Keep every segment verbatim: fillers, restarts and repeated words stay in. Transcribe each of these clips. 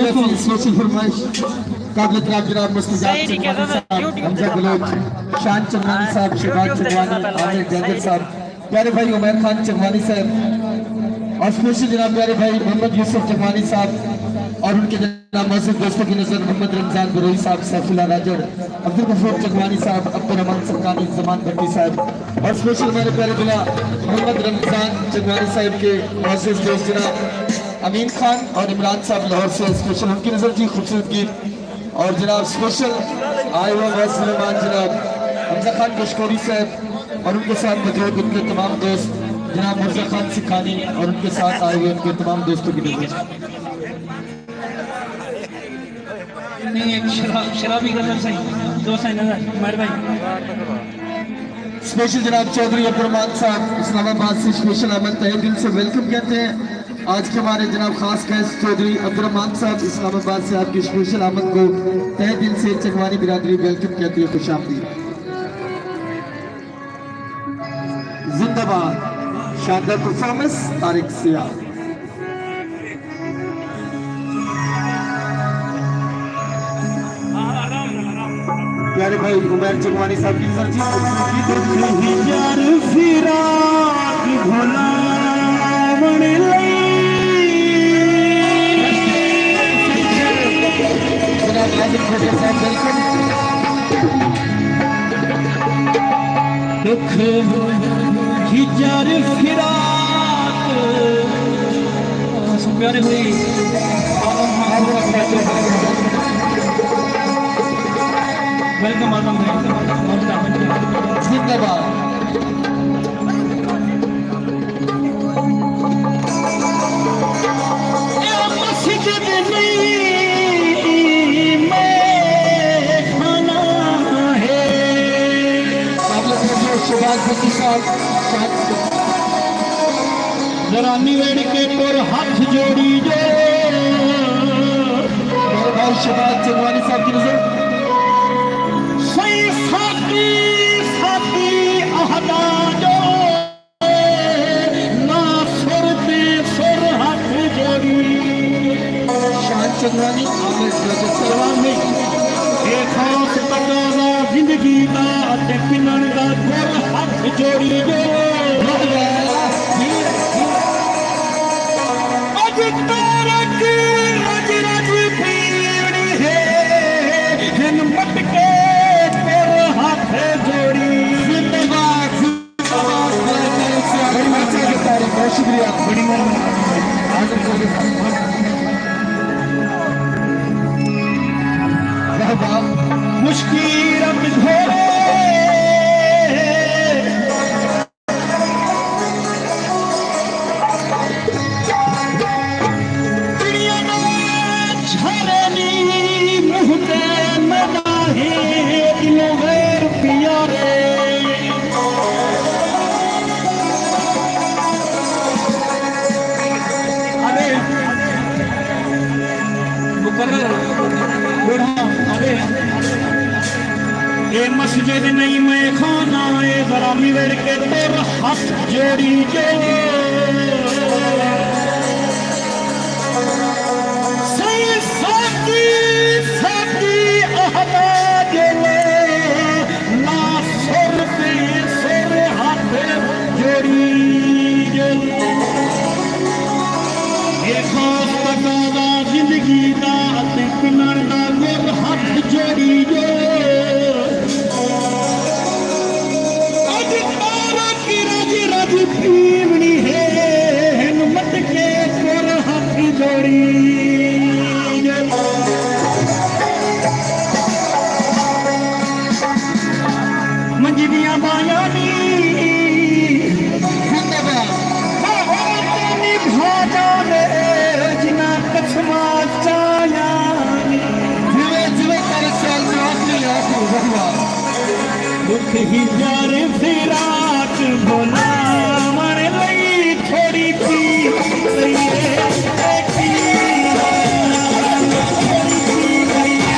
بالکل۔ اسپیشل فرمائش قابل احترام جناب مستجاب چنگوانی صاحب، حمزہ بلوچ، شان چنگوانی صاحب، شہباز چنگوانی، عامر ڈینگر صاحب، پیارے بھائی عمیر خان چنگوانی صاحب، اور اسپیشل جناب پیارے بھائی محمد یوسف چنگوانی صاحب اور ان کے جناب معزز دوستوں کی نظر محمد رمضان بروہی صاحب، سیف اللہ راجڑ، عبدالغفور چنگوانی صاحب، عبدالرحمان سرکانی، زمان بھٹی صاحب، اور اسپیشل ہمارے پیارے بلا محمد رمضان چنگوانی صاحب کے معزز دوست جناب امین خان اور عمران صاحب لاہور سے، اسپیشل ان کی نظر جی خوبصورت گیت، اور جناب اسپیشل آئے ہوئے معزز مہمان جناب حمزہ خان کشکوری صاحب اور ان کے ساتھ موجود ان کے تمام دوست، جناب مرزا خان سکھانی اور ان کے ساتھ آئے ہوئے ان کے تمام دوستوں کی نظر۔ نہیں، ایک شراب، شرابی غزل سائیں، دو سائیں نظر، مہربانی۔ اسپیشل جناب چوہدری عبدالرحمان صاحب اسلام آباد سے اسپیشل آمد، تہہ دل سے ویلکم کہتے ہیں۔ آج کے ہمارے جناب خاص گیسٹ چوہدری عبدالرحمان صاحب اسلام آباد سے آپ کی اسپیشل آمد کو تہہ دل سے چنگوانی برادری ویلکم کہتی ہے، خوش آمدید۔ زندہ باد، شاندار پرفارمنس طارق سیال۔ پیارے بھائی عمیر چنگوانی صاحب کی سر جی خوبصورت گیت۔ دکھ ہزار فراق بھلاوݨ لئی۔ جناب ناظم کھوکھر صاحب، ویلکم۔ دکھ ہزار فراق۔ پیارے بھائی، ویلکم، ویلکم، ویلکم۔ زندہ باد۔ اے مسجد نہیں، میخانہ ہے۔ قابل توجہ شہباز بھٹی صاحب، شاید ذرا نویڑ کے ٹر ہتھ جوڑی جو۔ میرے بھائی شہباز چنگوانی صاحب کی نظر۔ سئیں ساقی، ساقی اہدا جو۔ نہ سر تے سر ہتھ جوڑی۔ شان چنگوانی، عامر جج سلام۔ اے خاص تقاضا زندگی دا اتے پنݨ دا گر ہتھ جوڑی جو۔ اڄ تارک رڄ رڄ پیوݨی ہے، ہن مٹکے ٹر ہتھ جوڑی۔ زندہ باد، زندہ باد، بڑی مہربانی۔ بہت شکریہ، بڑی مہربانی۔ واہ واہ۔ مشکی رنگ گھوڑے۔ چڑیاں نہ جھرے نی منہ تے منا ہے، دلوں غیر پیارے۔ ارے مقرر بوڑھا، ارے۔ اے مسجد نہیں میخانہ، اے ذرا نویڑ کے ٹر ہتھ جوڑی جو۔ سئیں ساقی، ساقی اہدا جیلے، نہ سر تے سر ہتھ جوڑی جو۔ اے خاص تقاضا زندگی دا اتے پنݨ دا گر ہتھ جوڑی جو۔ اڄ تارک رڄ رڄ پیوݨی ہے، ہن مٹکے ٹر ہتھ جوڑی جو۔ منجی دیاں بایاں نی۔ زندہ باد۔ باہر تے نبھا جاوے جنہاں قسماں چایاں نی۔ جیوے، جیوے طارق سیال جو آخری، آخری، واہ واہ۔ دکھ ہزار فراق بھلاوݨ لئی۔ تھوڑی پی لئیے، تھوڑی پی لئیے، تھوڑی پی لئیے۔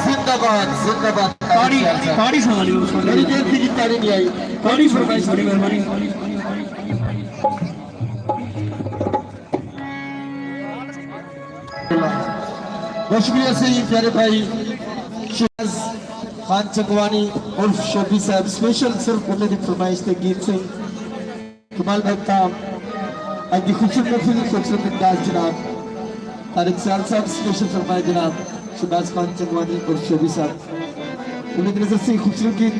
زندہ باد، زندہ باد۔ تاڑی، تاڑی ساں والی اس وقت۔ میری بےعزتی کی تاڑی نہیں آئی۔ تاڑی فرمائش، بڑی مہربانی۔ بہت شکریہ سئیں، پیارے بھائی شہباز خان چنگوانی عرف شوبی صاحب، اسپیشل صرف انہاں دی فرمائش تے گیت سئیں۔ کمال بھائی تاں اڄ دی خوبصورت محفل، خوبصورت انداز جناب طارق سیال صاحب، اسپیشل فرمائے جناب شہباز خان چنگوانی عرف شوبی صاحب۔ امید نظر سئیں خوبصورت گیت۔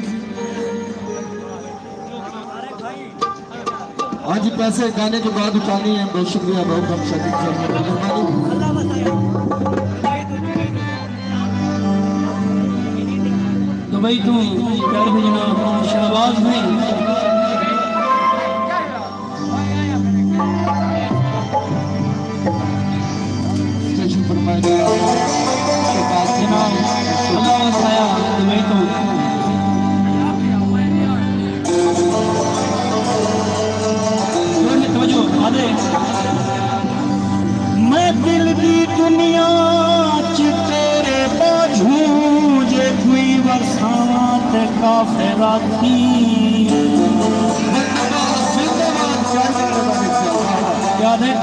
ہاں جی، پیسے گانے کے بعد اٹھانی ہے۔ بہت شکریہ، بہت کم شادی کی مہربانی۔ دبئی توں پیارے بھائی جناب شہباز بھائی۔ اسپیشل فرمائش۔ جناب، اللہ وسایا دبئی توں۔ توجہ، توجہ، آدھے۔ میں دل دی دنیا چ تیرے باجھوں، جے کوئی وساواں تے کافر آکھی۔ یاد ہے؟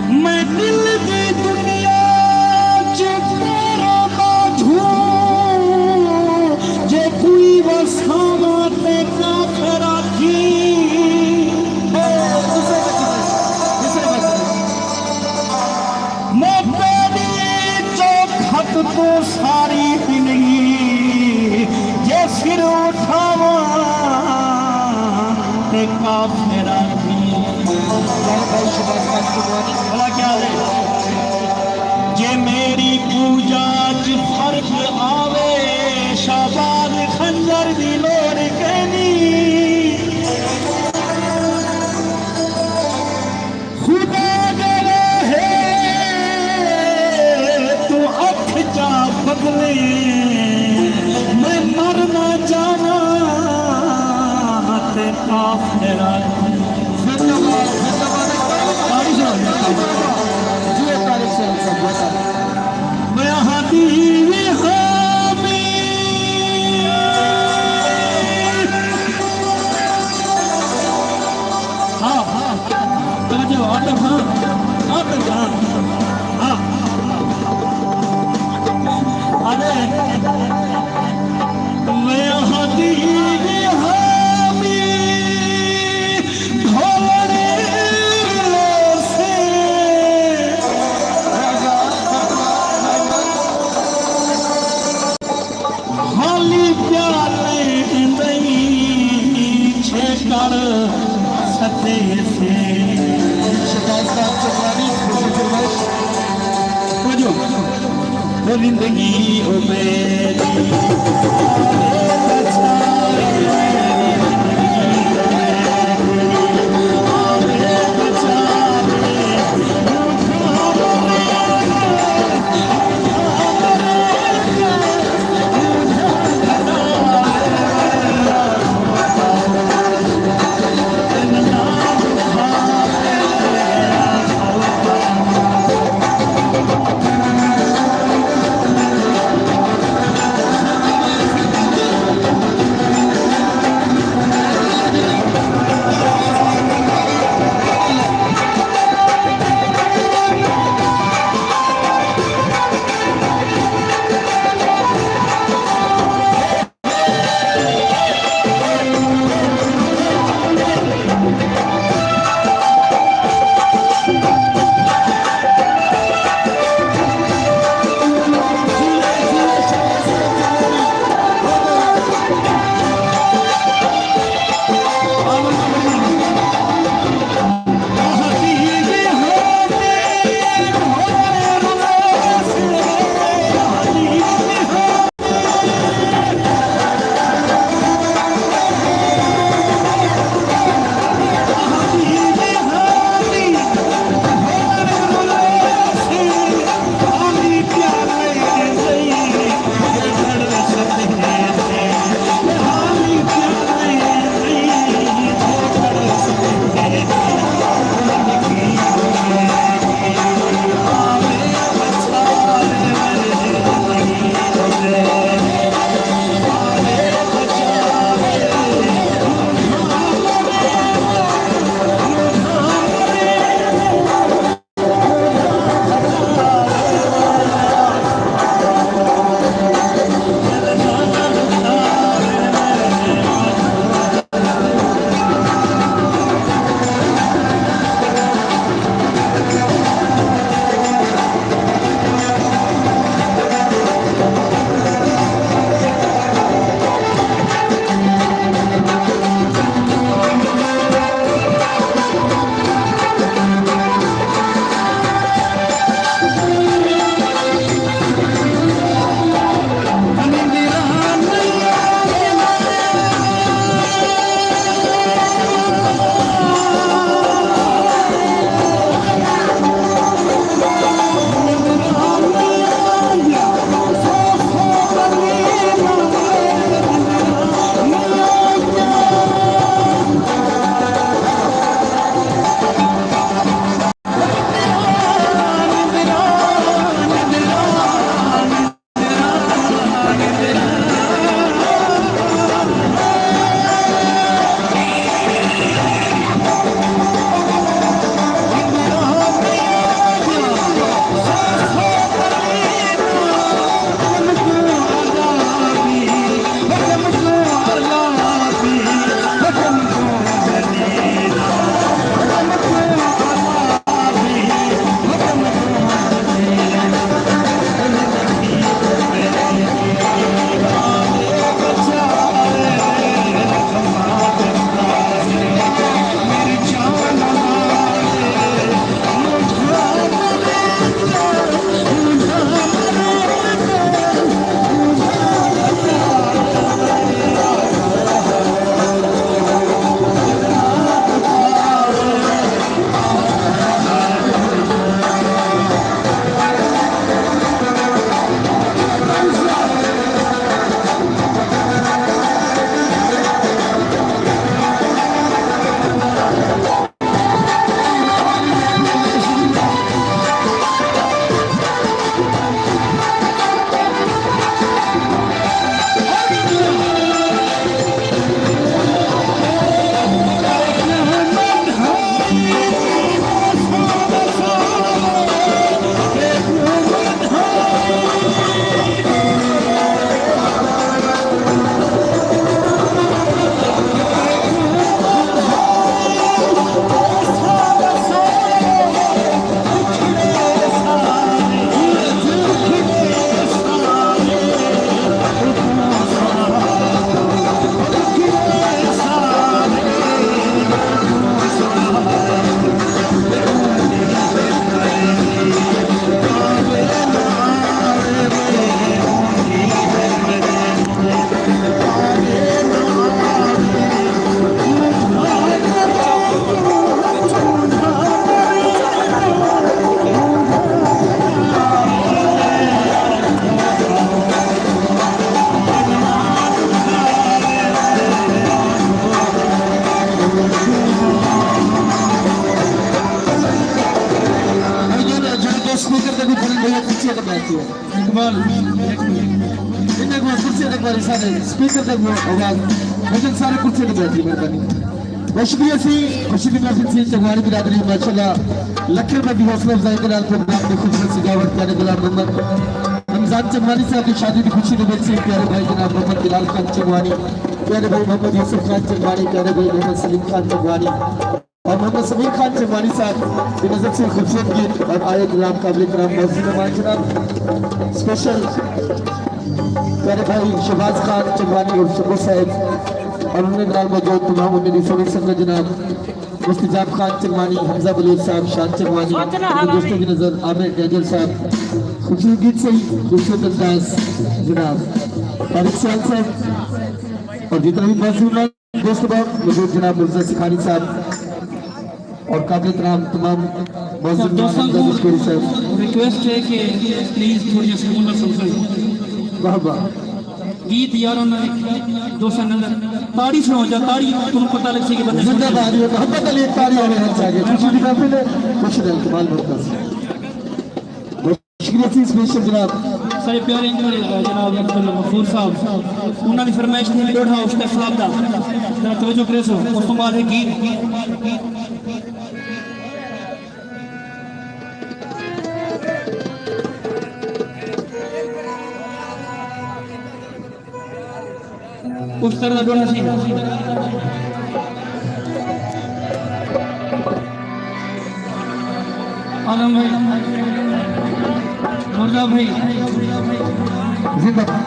میں دل دی دنیا چ تیرے باجھوں، جے کوئی وساواں تے کافر آکھی۔ میں تیݙی چوکھٹ توں ساری زندگی جے سر اٹھاواں تے کافر آکھی۔ بھلا کیا ہے؟ جے میری پوجا چ فرق آوے، شہباز خنجر دی لوڑ کینی۔ خدا گواہ ہے، توں اکھ چا بدلے، میں مر نہ جاواں تے کافر آکھی۔ زندہ باد، زندہ باد۔ ہاں، اب جان۔ ہاں۔ ارے، میں ہدی حامی ڈھولڑے سے۔ خالی پیالے دئی چھیکڑ ستے سے۔ شہباز خان چکرانی، خوشی فرمائش۔ توجہ۔ او زندگی او میری۔ اسپیکر تے کوئی بھرن بھیا کرسی تے بیٹھ کے۔ اقبال، انہیں کو کرسی تے بھاری سارے اسپیکر تے وہ آواز، لیکن سارے کرسی تے بیٹھ کے مہربانی۔ بہت شکریہ سی، خوشی دی محفل سی، چنگوانی برادری، ماشاءاللہ، لکھ روپے دی حوصلہ افزائی دے نال پروگرام دی خوبصورت سجاوٹ، پیارے غلام محمد رمضان چنگوانی صاحب دی شادی دی خوشی دے وچ سی، پیارے بھائی جناب محمد بلال خان چنگوانی، پیارے بھائی محمد یوسف خان چنگوانی، پیارے بھائی محمد سلیم خان چنگوانی، اور محمد سمیر خان چنگوانی صاحب کی نظر سے خوبصورت گیت اور آئے جناب قابل احترام معزز مہمان جناب اسپیشل پیارے بھائی شہباز خان چنگوانی اور شکر صاحب اور انہیں نال موجود تمام انہیں دی سبھی سنگت جناب مستجاب خان چنگوانی، حمزہ بلوچ صاحب، شان چنگوانی، سوچنا اپنے حالانی۔ دوستوں کی نظر عامر ڈینجر صاححب، خوبصورت گیت سے ہی خوبصورت انداز جناب طارق سیال صاحب اور جتنے بھی معزز مہمان دوست بہت مزید جناب مرزا سکھانی صاحب اور قابل احترام تمام معزز سر، دوستاں مہمان کو لشکری صاحب۔ ریکویسٹ ہے کہ پلیز تھوڑی سکون نال سمجھو۔ واہ واہ۔ گیت یاروں نے دوستاں نے تاڑی سناؤ جا، تاڑی تمہیں پتہ لگ سی کہ بندے زندہ باد۔ یہ محبت علی ایک تاڑی ہمیں ہر جاگے خوشی دی محفل ہے۔ خوش رہے کمال مرکز۔ شکریہ سی اسپیشل جناب۔ سارے پیارے انجینئر جناب عبدالغفور صاحب، انہاں دی فرمائش تھی لوڑھا استاد صاحب دا، ذرا توجہ کرے سو۔ اس تو بعد ہے گیت۔ اس طرح دا ڈولا سی۔ آدم بھائی، مرزا بھائی۔ زندہ باد۔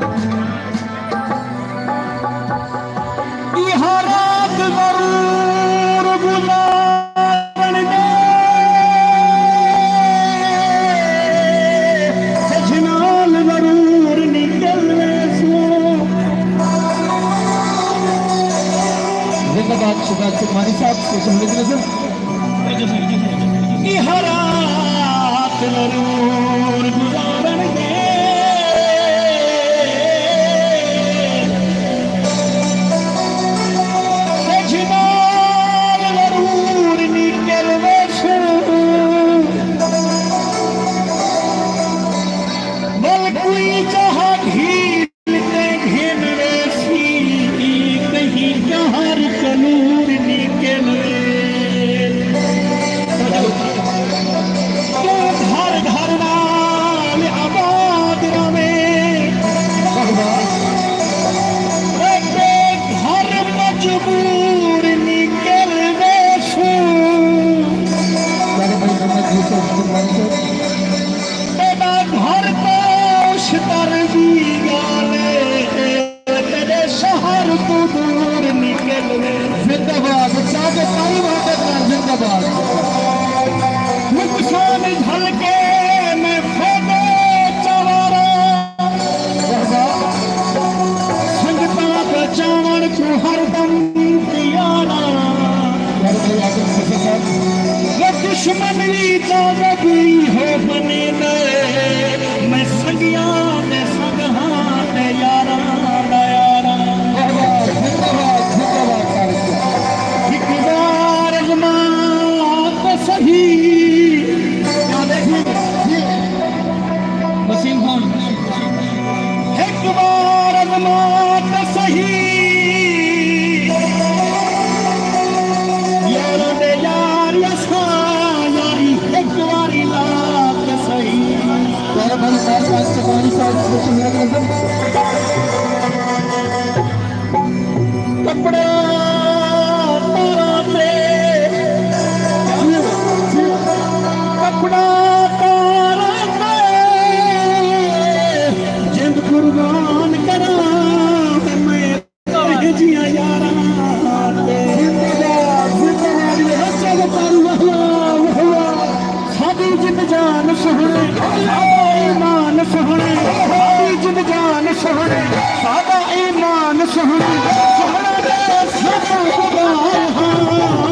ایہا رات ضرور گزارن گے، سجھ نال ضرور نکل ویسوں۔ زندہ باد شہزاد چنگوانی صاحب، اسپیشل وزیر اعظم۔ ایہا رات ضرور گزارن گے، سجھ نال ضرور نکل ویسوں۔ ول کوئی جہاں گھیل تے گھن ویسی، کہیں جہر کنور نکل وے۔ توں گھر گھر نال آباد رہویں، اے بے گھر مجبور نکل ویسوں۔ تیݙا گھر تاں اشتر دی ڳالھ اے، تیݙے شہر توں دور نکل وے۔ زندہ باد، اچا کے تالی محبت نال زندہ باد۔ نقصان جھل کے میں فیدے چواراں۔ سنگتاں بچاوݨ کوں ہر دم تیار آں۔ پیارے بھائی آصف خسرو صاحب۔ وہ دشمن وی تازہ کوئی ہو بنے نئے، میں سنگیاں دے سنگ ہاں تے یاراں دا یار آں۔ واہ واہ، زندہ باد، زندہ باد طارق صاحب۔ ہک وار ازما تے سہی۔ جی، جی۔ وسیم خان۔ ہک وار ازما تے سہی، یاراں دے یار اساں یاری ہک واری لا تے سہی۔ پیارے بھائی، سارے پاس چکوانی صاحب، اسپیشل میرے طرف سے۔ کپڑا تارا تے، کپڑا تارا تے، جند قربان کراں تے میں تیرے جیاں یاراں تے۔ زندہ باد، زندہ باد، یہ بچہ کو پاری، واہ واہ، واہ واہ۔ ساݙی جند جان سوہݨے، ساݙا ایمان سوہݨے، ساݙی جند جان سوہݨے، ساݙا ایمان سوہݨے، سوہݨے دے سر قربان ہاں۔